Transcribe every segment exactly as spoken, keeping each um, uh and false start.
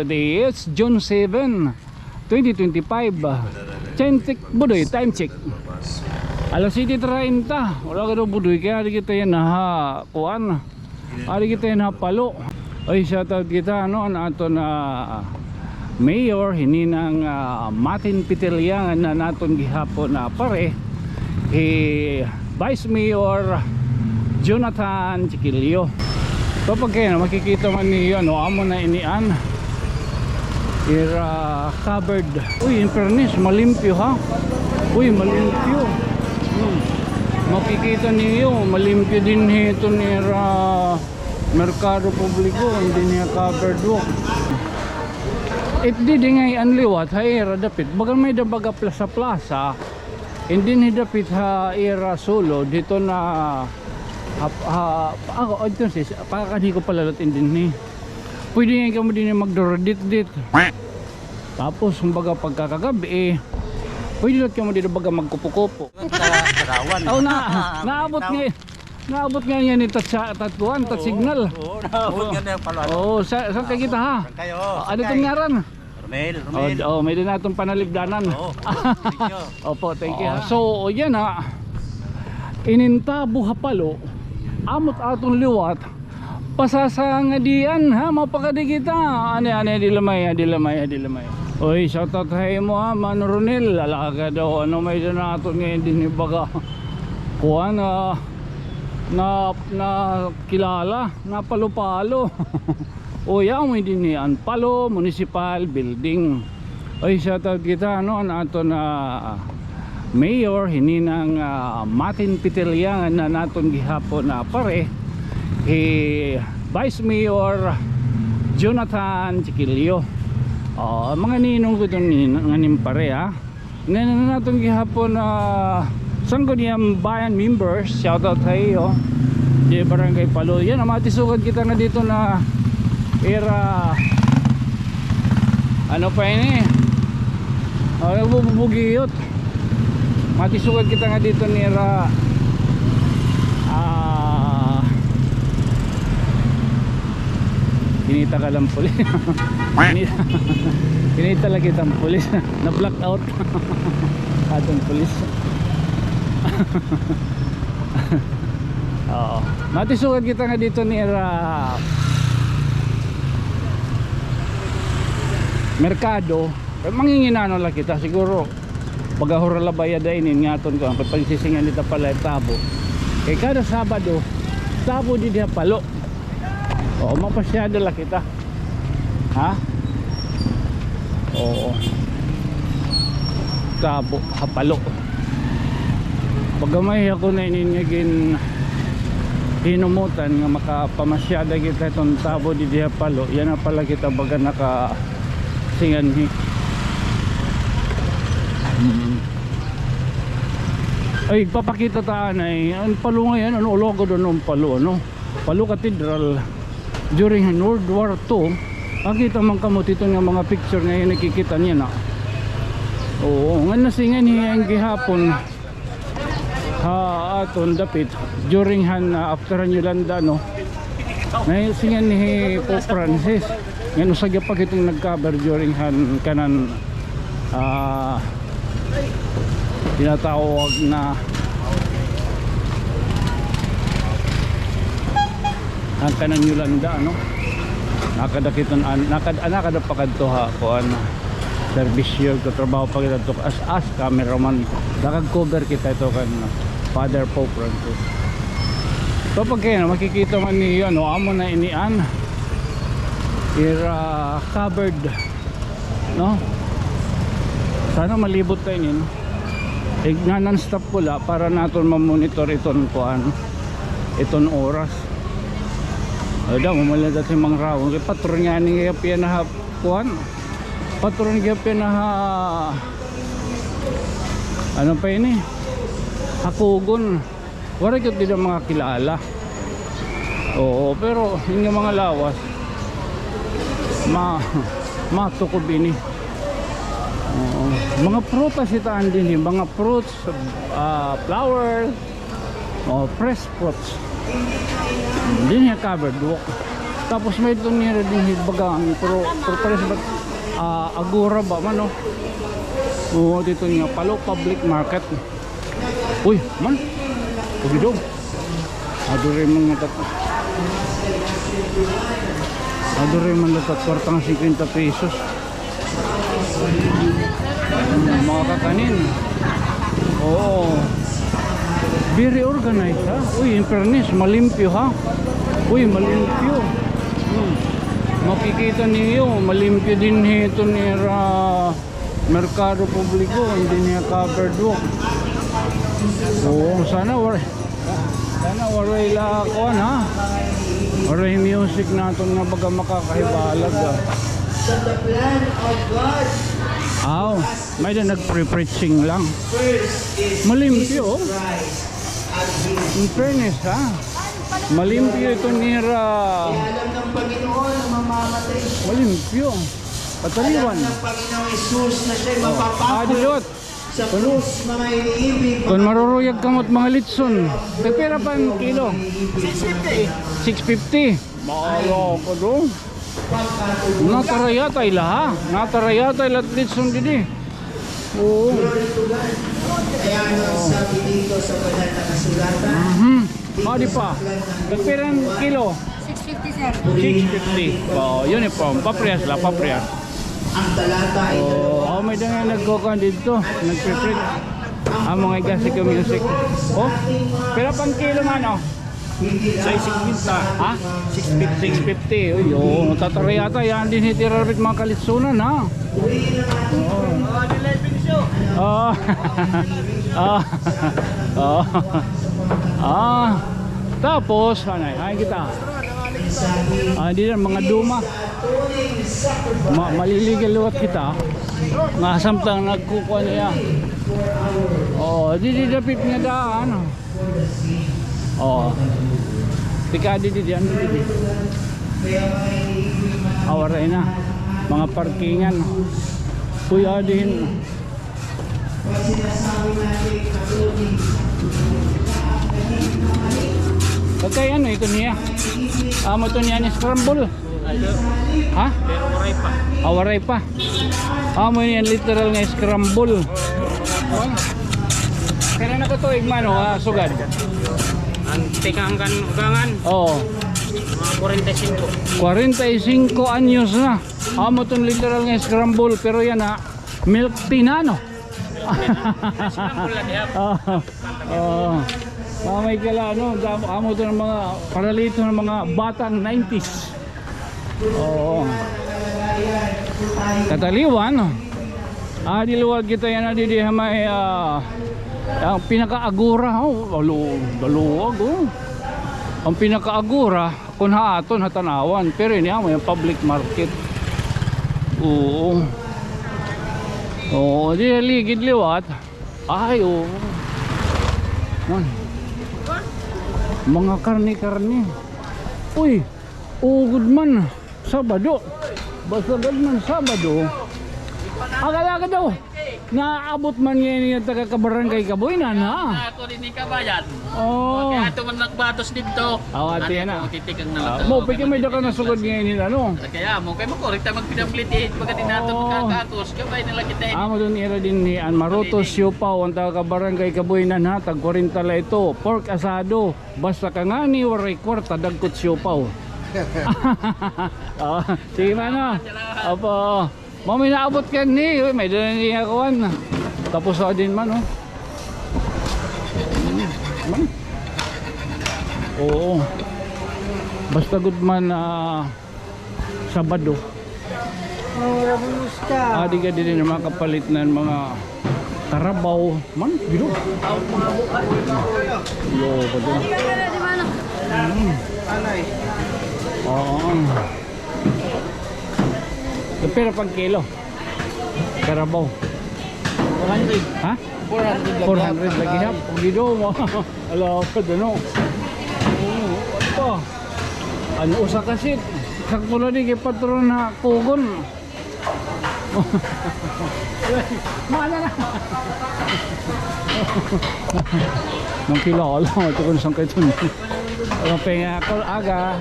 Today is June seven, twenty twenty-five. Time check, Budoy, time check. Alas siyete treinta. Wala ka daw, Budoy, kay adi kita yana ha kuan. Adi kita yana ha Palo. Oy, shout out kita, ano, an aton, ah, mayor, hininang, ah, Martin Petilla, nga naton gihapon na pare, hi Vice Mayor Jonathan Chiquillo. So, pagkaya na, makikita man niyo, ano, amo na ini an ira covered. Uy, in fairness, malimpyo, ha? Uy, malimpyo. Hmm. Makikita niyo, malimpyo dinhi iton ira merkado publiko, dinhi ha covered walk. It didi ngay-an liwat ha ira dapit. Baga may-ada baga plaza-plaza. Dinhi dapit ha ira sulod, didto na ha, ha, ako, entonces, pakakanhi ko palalat dinhi. Pwede ngay kamo dinhi magduraditdit. Tapos, kumbaga, pagkakagab-i, pwede la kamo didto baga magkupo-kupo. Sa Sarawan. Oh, na, naabot ngay-an. Naabot ngay-an ini, touch, touch kuan, touch signal. Oo, naabot ngay-an ini, Palo. Oo, sa, saan kay kita, ha? Saan kayo? Ah, ano iton ngaran? Romel, Romel. Oh, may-ada na iton panalipdanan. Oo, thank you. Opo, thank you, ha. So, yana, inin Tabo ha Palo, amo it aton liwat. Pasasa ngadian, ha, mapakadi kita. Ani, ani, adi la may-ada, adi la may-ada, adi la may-ada. Oy, shout out ha imo, ha, Mano Ronel. Ala ka daw, ano, may-ada na aton ngay-an dinhi baga kuan, ah, na, nakilala, na Palo-Palo. Uy, amo dinhi an Palo Municipal Building. Oy, shout out kita, ano, an aton, ah, mayor, hininang, ah, Martin Petilla, nga naton gihapon na pare, hi Vice Mayor Jonathan Chiquillo. Oh, mga ninong ko iton nin-, nganin pare, ha. Ngan an aton gihapon, ah, Sangguniang Bayan members, shout out ha iyo. Di Barangay Palo. Yana, matisugad kita nga didto na ira, ano pa ini? Oh, nagbubugiyot. Matisugad kita nga didto nira, ah, kinita ka lang pulis. Kinita, kinita la kita han pulis. Na-blackout. Aton pulis. Oo. Matisugad kita nga didto nira merkado. Manginginano la kita siguro. Pagahura la bayad ha inin nga aton kuan, pagsisingan dida pala Tabo. Kay kada Sabado, Tabo didi ha Palo. Oo, mapasyada la kita. Ha? Oo. Tabo ha Palo. Paggamay ako na inin nga gin-, hinumutan nga makapamasyada kita iton Tabo didi ha Palo. Yana pala kita baga naka singanhi. Mm. Ay, papakita ta anay. An Palo ngay-an, ano, ulogod, ano, an Palo, ano? Palo Cathedral. During han World War Two, makita man kamo didto nga mga picture nga nakikita niyo na. Oo, ngan nasinganhi an gihapon ha aton dapit during han, ah, after han Yolanda, no? Nasinganhi hi Pope Francis. Ngan usa gihap iton nag-cover during han kanan, ah, tinatawag na an kanan Yolanda, no? Nakada kita an, nakad-, ah, nakada pa kadto ha kuan, serbisyo, trabaho pa kita didto as, as cameraman. Nakag-cover kita ito kan Father Pope Francis. So, pagkaya na, makikita man niyo, no, amo na ini an ira covered, no? Sana malibot ta ini, no? Ig-, nga non-stop pula para naton ma-monitor iton kuan, iton oras. Ada, mamaligad hin mga raon. Kay patron ngani gihap yana ha kuan. Patron gihap yana ha, ano pa ini? Ha Cogon. Waray gud dida mga kilala. Oo, pero ini nga mga lawas, ma-, matukob ini. Oo. Mga prutas ito an dinhi, mga fruits, ah, flower, o fresh fruits. Dinhi ha covered walk. Tapos may didto nira dinhi baga, pero, pero parehas ba, ah, Agora ba man, no? Oo, didto niya, Palo Public Market. Uy, man. Uy, dong. Adto rin man nga tat-, adto rin man nga tat-, kwarta nga singkwenta pesos. Hmm, mga kakanin. Oo. Very organized, ha? Uy, in fairness, malimpyo, ha? Uy, malimpyo. Hmm. Makikita niyo, malimpyo dinhi iton ira merkado publiko, hindi niya covered walk. Oo, sana war-, sana waray la kuan, ha? Waray music naton nga baga makakahibalag, ha? Aw, may da nagpre-preaching lang. Malimpyo, oh. In fairness, ha? Malimpyo iton ira. Malimpyo. Kataliwan. Oh, ah, di liwat. Kun, kun maruruyag kamo hit mga litson, pipira pa an kilo? Six fifty. Six fifty. Mahal ako doon. Natarayatay la, ha? Natarayatay la litson didi. Oo. Kaya ano ang sabi dito sa banal na kasulatan? Mhm. Ah, di pa. Nagpira an kilo? Six fifty, sir. Six fifty. Oo, uniform. Paprehas la, paprehas. Ang talata ay dalawa. Oo, may da nga nagkukuan didto. Nagpiprit. Ah, mga igasi ka music. Oh? Pira pa an kilo nga, no? Sa six fifty. Ha? Six fifty. Six fifty. Uy, oo. Tatarayatay. Yana dinhi it ira rapit mga kalitsunan, ha? Oo. Ah. Ah. Ah. Ah. Tapos, anay, anay kita. Ah, di na, mga duma. Ma-, maliligal liwat kita. Nga samtang nagkukuha niya. Oo, di, di dapit nga daan. Oo. Tika, di, di, di, ano, di, di. Ah, waray na. Mga parkingan. Kuya din. Pagkay ano ito niya? Amo ito niya ni scramble. Ha? Pero waray pa. Ah, waray pa. Amo niyan literal nga scramble. Pero nakatuig man, oh, ah, sugad. An tikang kan ugangan. Oo. Mga kwarenta y singko. Kwarenta y singko anyos na. Amo ton literal nga scramble, pero yana, milk tea na, no? Oo. Oo. Mga may kala, ano, amo ton mga paralito nga mga batang nineties. Oo. Kataliwan, no? Ah, di liwat kita yana didi ha may, ah, an pinaka-Agora, oh, dalu-, daluag, oh. An pinaka-Agora, kun ha aton, ha tan-awan. Pero ini amo an public market. Oo. Oo, di ligid liwat. Ay, oo. Man. Mga karne-karne. Uy, ugod man. Sabado. Basta gad man Sabado. Agad-agad daw. Naabot man ngay-an nga taga-kabarangay Kaboynan, ha? Ako din ni kabayan. Oh. Kay ato man nagbatos didto. Aw, ato yana. Titikang na lang. Mo, pwede may daka na sugad ngay-an hin, ano? Kaya mo, kay mo, korek ta magpinamliti. Pagka din nato makakatos, gabay na lang kita. Amo don ira dinhi an Marutos Siopaw, an taga-kabarangay Kaboynan, ha? Tag kwarenta la ito. Pork asado. Basta ka ngani waray kwarta, dagkot siopaw. Ah, sige man, no? Opo. Mao may naabot kanhi, uy, may dala niya kuan. Tapos sa din man, oh. Mm, man. Oo. Basta gud man, ah, Sabado. Adi ka diri na makapalit na mga karabaw man, giro. Yo, pa dun. Mm. Oo. Pira pa an kilo? Karabaw. Four hundred. Ha? Four hundred lagi. Four hundred lagi ha. Gido mo. Ala, pa dun, no? Oo, ano pa? An usa ka seat. Sakto la di kay patron ha Kugon. Mana na? Nang kilala mo ito kung saan kayo ito. Ang pengakol aga.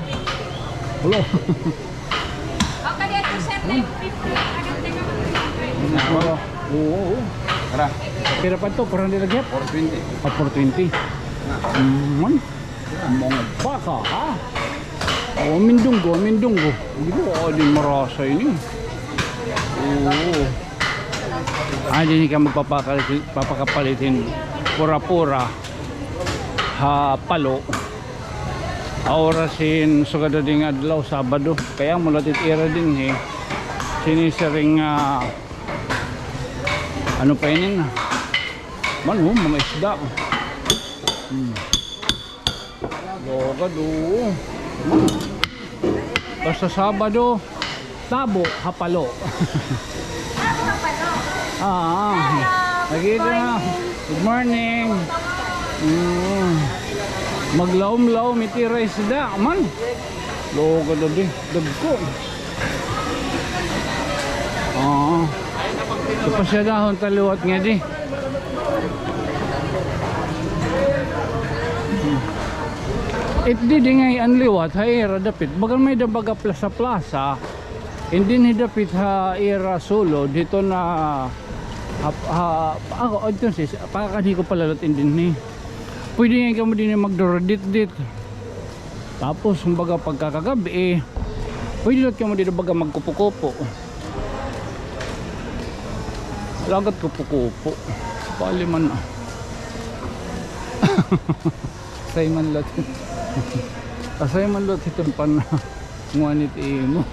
Hello. Okay, dito, sir, like fifty lang, agad na naman. Oo, oo. Tara. Pira pa ito? Four hundred lagi? Four twenty. Ah, four twenty. Mm, man. Mga baka, ha? Oh, mindunggo, mindunggo. Hindi ko, oh, di marasa ini. Oo. Ah, di ka magpapakapalit hin pura-pura ha Palo. Oras hin sugad ding adlaw, Sabado. Kay amo la it ira dinhi. Sinisiring, ah, ano pa ini na? Man, oh, mga isda. Hmm. Lugad, oh. Basta Sabado, tabo ha Palo. Ah, ah. Nakita na. Good morning. Mm. Maglawom-lawom it ira isda man. Lugad, adi. Dagko. Oo. So, pasyadahon ta liwat ngadi. It didi ngay-an liwat ha ira dapit. Bagan may-ada baga plaza-plaza. Dinhi dapit ha ira sulod, hito na ha, ha, ako, adto sis, pakakanhi ko palalat dinhi. Pwede ngay kamo dinhi magduraditdit. Tapos, kumbaga, pagkakagabi, eh, pwede liwat kamo dida baga magkupo-kupo. Alagad kupo-kupo. Paliman na. Asay man liwat. Asay man liwat hiton pan-, nguan it imo.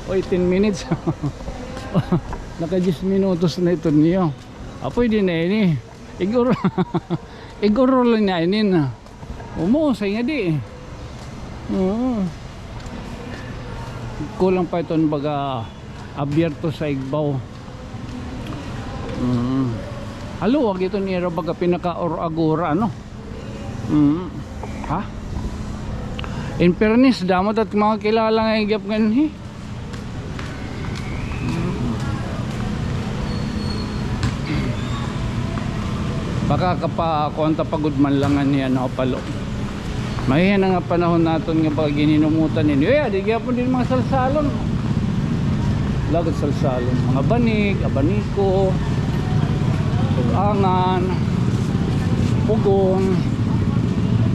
Oy, ten minutes. Naka-diyes minutos na ito niyo. Ah, pwede na ini. Iguro. Iguro lang na ini na. Umusay ngadi. Oo. Kulang pa iton baga abierto sa igbaw. Mm. Haluag iton ira baga pinaka-or agora, ano? Mm. Ha? In fairness, damo it mga kilala nga igap nganhi. Baka kapa-, kuan ta pa gud man la nganhi ha Palo. Mahiya na nga panahon naton nga baga ginhinumotan ini. Uy, adi gihapon didi mga salsalon. Lugad salsalon. Mga banig, abaniko, tug-angan, pugon,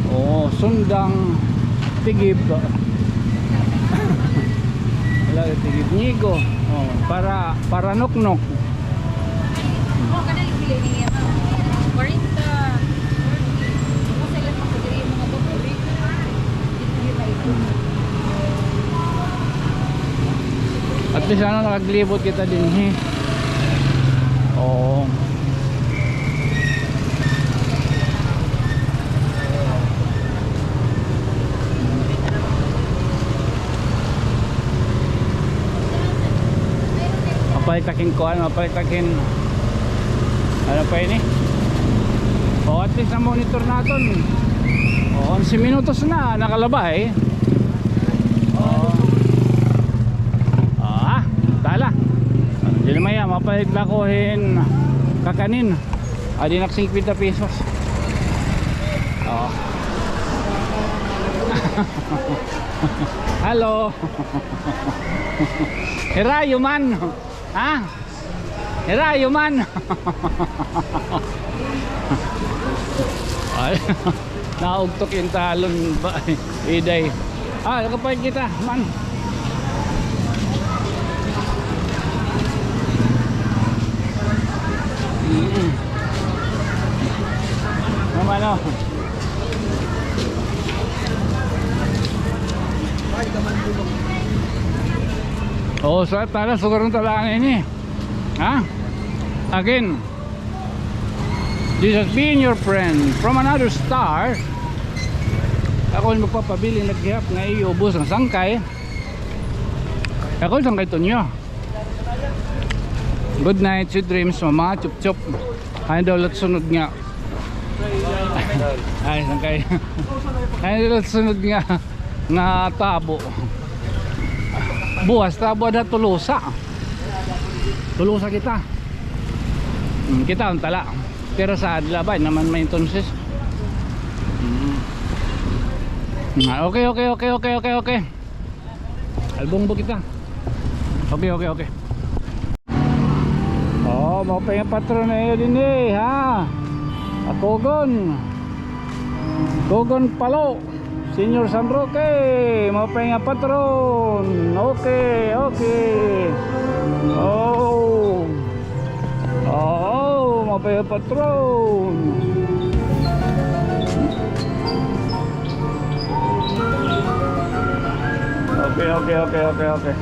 o, sundang, tigib. Wala, tigib nyigo. O, para, para nuknok. Kwarenta. At least, ano, nakaglibot kita dinhi. Oo. Mapalit ak hin kuan, mapalit ak hin, ano pa ini? O, at least na-monitor naton. O, onse minutos na, nakalabay. O. Ah, tala. Diri maya, mapalit la ako hin kakanin. Adi na ak singkwenta pesos. O. Hello. Hirayo man. Ha? Hirayo man. Ay, naugtok it talon ba? Iday. Ah, nakapalit kita, man. Mm. Ano, ano? O, sa tala, sugaron tala ini. Ha? Again, this has been your friend from another star. Ako an magpapabilin la gihap nga iyo ubos an sangkay. Ako an sangkay Tonyo. Good night, sweet dreams, mama, chup chup. Kay daw la it sunod nga. Ay, sangkay. Kay daw la it sunod nga, nga tabo. Buwas, tabo ada Tolosa. Tolosa kita. Hmm, kita unta la. Pero sa adlaw ba naman may entonces. Hmm. Ah, okay, okay, okay, okay, okay, okay. Albong ba kita? Okay, okay, okay. Oh, maupay nga patron na iyo dinhi, ha? Akogon. Akogon Palo. Senior San Roque, maupay nga patron. Okay, okay. Oh. Oh, maupay nga patron. Okay, okay, okay, okay, okay.